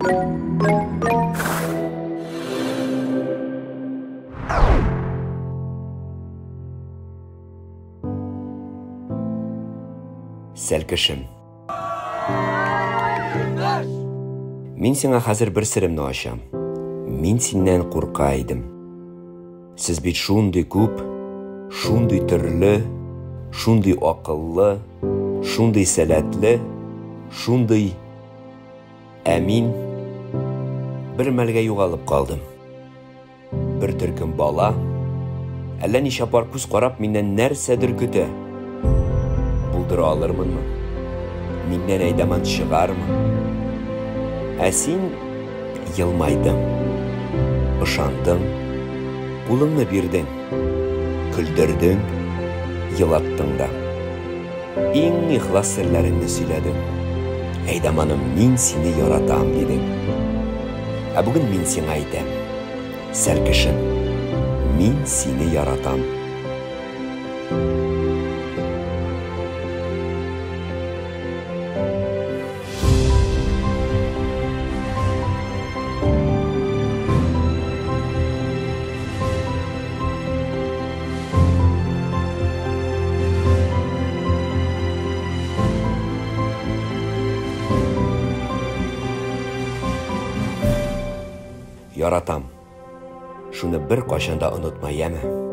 Сәлкешем. Мин сиңа хәзер бер серемне ачам. Мин синнән курка идем. Сез бит шундый күп, шундый төрле, шундый акыллы, шундый сәләтле, шундый... Ә мин бер мәлгә югалып калдым. Бер төркем бала, әллә ничә пар күз карап, миннән нәрсәдер көтә. Булдыра алырмынмы? Миннән әйдаман чыгармы? Ә син елмайдың, ышандың, кулыңны бирдең, көлдердең, елаттың да. Иң ихлас серләреңне сөйләдең. Әйдаманым, мин сине яратам, дидең. Ә бүген мин сиңа әйтәм, сәлкешем, мин сине яратам. Яратам. Шуны беркайчан да онытма, яме?